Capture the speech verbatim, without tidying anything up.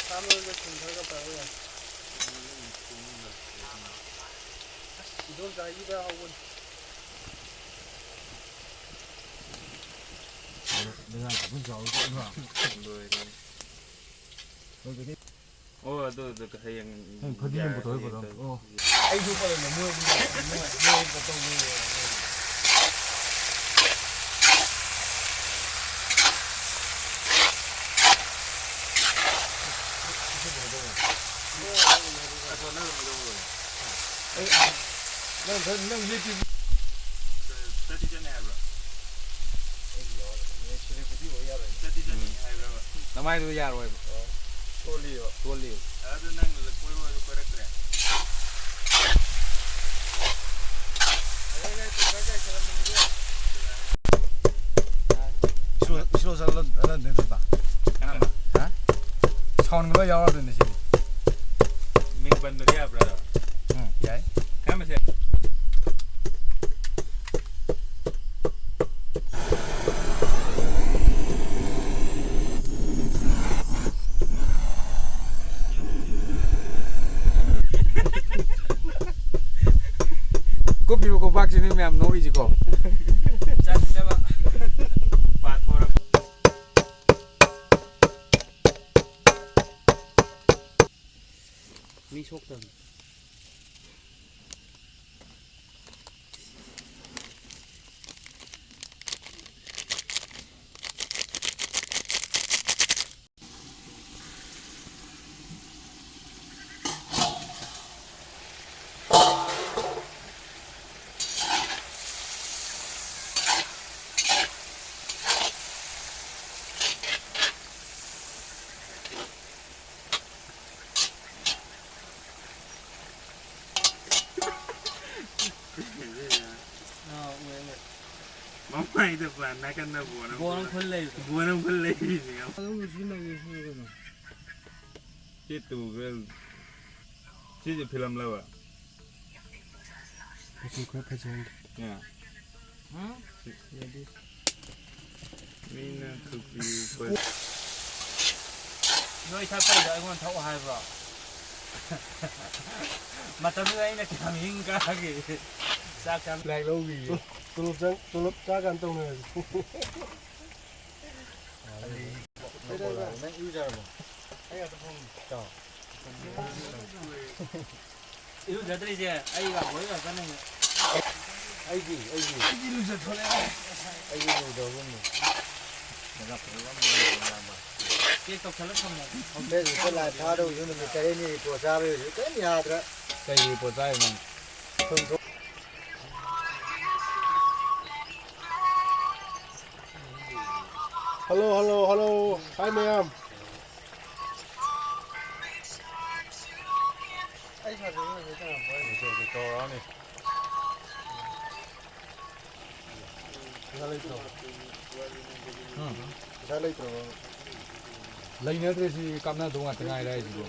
ꯁꯥ ꯃꯔꯣꯏꯗꯣ ꯊꯨꯝ ꯈꯔꯒ ꯄꯥꯏꯔꯛꯑꯣ ꯌꯥꯏ꯫ ꯏꯗꯣꯝꯆꯥꯒꯤꯗ ꯍꯧꯕꯅꯤ꯫ ꯂꯣꯏꯔꯦ꯫ ꯑꯣ, ꯑꯗꯨ, ꯑꯗꯨ ꯍꯌꯦꯡ ꯍꯌꯦꯡ ꯐꯗꯤꯒꯣꯝ ꯌꯥꯔꯦ, ꯄꯨꯊꯣꯛꯑꯦ, ꯍꯌꯦꯡ ꯄꯨꯊꯣꯛꯑꯦ꯫ ꯇꯧꯁꯤ꯫ ꯑꯣ꯫ ꯑꯩꯁꯨ ꯄꯜꯂꯦ, ꯃꯣꯏ, ꯃꯣꯏ, ꯃꯣꯏ ꯆꯠꯇꯧ ꯃꯤ ꯂꯩꯔꯝꯃꯦ꯫ ꯑꯗꯣ ꯅꯪ ꯑꯗꯨꯝ ꯂꯧꯔꯣ꯫ ꯑꯩ, ꯅꯪ, ꯅꯪ ꯌꯦꯠꯇꯤ ꯆꯠꯇꯤ ꯆꯠꯅꯤ ꯍꯥꯏꯕ꯭ꯔꯣ? ꯑꯩꯗꯤ ꯌꯥꯎꯔꯦ꯫ ꯁꯦꯅꯥꯄꯇꯤ ꯑꯣꯏ ꯌꯥꯔꯣꯏ꯫ ꯆꯠꯇꯤ ꯆꯠꯅꯤ ꯍꯥꯏꯕ꯭ꯔꯕ? ꯅꯃꯥꯏꯗꯨ ꯌꯥꯔꯣꯏꯕ꯫ ꯑꯣ꯫ ꯁꯣꯜꯂꯤꯕ꯫ ꯁꯣꯜꯂꯤꯕ꯫ ꯑꯗꯨ ꯅꯪ ꯀꯣꯏꯕ ꯑꯣꯏꯔꯁꯨ ꯀꯣꯏꯔꯛꯇ꯭ꯔꯦ? ꯏꯁꯂꯣ, ꯏꯁꯂꯣ ꯆꯠꯍꯜ-, ꯆꯠꯍꯜꯂꯟꯗꯦ ꯑꯗꯨꯗ꯫ ꯀꯔꯝꯕ? ꯍꯥ? ꯁꯥꯎꯟꯒ ꯂꯣꯏ ꯌꯥꯎꯔꯗꯣꯏꯅꯦ ꯁꯤꯗꯤ꯫ ꯃꯤꯡ ꯄꯟꯕꯗꯤ ꯌꯥꯕ꯭ꯔꯥ? ꯎꯝ, ꯌꯥꯏ꯫ ꯀꯔꯝꯕꯁꯦ? ꯀꯨꯞꯄꯤꯕ ꯀꯣꯝꯄꯥꯛꯁꯤꯅꯤ ꯃꯌꯥꯝ ꯅꯣꯛꯏꯁꯤꯀꯣ꯫ ꯆꯠꯇꯕ꯫ ꯄꯥꯊꯣꯔꯛꯄ꯫ ꯃꯤ ꯁꯣꯛꯇꯕꯅꯤ꯫ ꯑꯥ, ꯎꯏ, ꯎꯏ꯫ ꯃꯃꯥꯏꯗ ꯄꯥꯟ ꯅꯥꯀꯟꯗ ꯕꯣꯟ ꯑꯃ ꯕꯣꯟ ꯑꯃ ꯈꯨꯜ ꯂꯩꯕꯗꯣ꯫ ꯕꯣꯟ ꯑꯃ ꯈꯨꯜ ꯂꯩꯔꯤꯅꯦ꯫ ꯑꯗꯨꯝ ꯁꯤꯖꯤꯟꯅꯒꯦ ꯁꯤꯅꯤ ꯀꯩꯅꯣ꯫ ꯁꯤ ꯇꯨ ꯒꯔꯜ꯫ ꯁꯤꯁꯦ ꯐꯤꯂꯝꯂꯕ? ꯃꯆꯨ ꯈꯔ ꯐꯖꯍꯟꯒꯦ꯫ ꯌꯥ꯫ ꯍꯥ? ꯌꯥꯗꯦ꯫ ꯃꯤꯅ ꯈꯨꯄꯤ ꯎꯞꯄ꯫ ꯅꯣꯏ ꯊꯛꯄꯩꯗꯣ ꯑꯩꯉꯣꯟꯗ ꯊꯛꯑꯣ ꯍꯥꯏꯕ꯭ꯔꯣ? ꯃꯇꯝꯗꯨꯗ ꯑꯩꯅ ꯀꯌꯥꯝ ꯍꯤꯡ ꯀꯥꯒꯦ꯫ ꯆꯥꯛ ꯆꯥ- ꯂꯥꯏꯔꯤꯛ ꯂꯧꯈꯤꯌꯦ꯫ ꯇꯣꯂꯣꯞ ꯆꯪ-, ꯇꯣꯂꯣꯞ ꯆꯥ ꯀꯥꯟꯗ ꯇꯧꯅꯔꯁꯤ꯫ ꯅꯪ ꯏꯔꯨꯖꯔꯕꯣ? ꯑꯩ ꯉꯥꯛꯇ ꯐꯝꯃꯤ꯫ ꯆꯥꯎ꯫ ꯏꯔꯨꯖꯗ꯭ꯔꯤꯁꯦ ꯑꯩꯒ ꯕꯣꯏ ꯉꯥꯛꯇꯅꯦ꯫ ꯑꯩꯗꯤ, ꯑꯩꯗꯤ꯫ ꯑꯩꯗꯤ ꯂꯨꯖꯊꯣꯛꯂꯛꯑꯦ꯫ ꯑꯩꯗꯤ ꯂꯨꯗꯕꯒꯨꯝꯅꯤ꯫ ꯀꯦꯛ ꯇꯧꯁꯜꯂ ꯊꯝꯃꯣ꯫ ꯐꯦꯁꯕꯨꯛꯇ ꯂꯥꯏꯚ ꯊꯥꯗꯧꯁꯨ ꯅꯨꯃꯤꯠ ꯇꯔꯦꯠꯅꯤ ꯔꯤꯄꯣꯔꯠ ꯆꯥꯕꯩ ꯍꯧꯖꯤꯛ ꯀꯔꯤꯝ ꯌꯥꯗ꯭ꯔꯦ꯫ ꯀꯩ ꯔꯤꯄꯣꯔꯠ ꯆꯥꯔꯤꯅꯣ? ꯊꯨꯝ ꯊꯨꯝ꯫ Hello, hello, hello. ꯍꯥꯏ ꯃꯌꯥꯝ꯫ ꯄꯩꯁꯥ ꯂꯩꯇ꯭ꯔꯣ? ꯎꯝ꯫ ꯄꯩꯁꯥ ꯂꯩꯇ꯭ꯔꯣ? ꯂꯩꯅꯗ꯭ꯔꯦ, ꯁꯤ ꯀꯥꯞꯅꯗꯧ ꯉꯥꯛꯇ ꯉꯥꯏꯔꯦ ꯍꯥꯏꯁꯤꯕꯣ꯫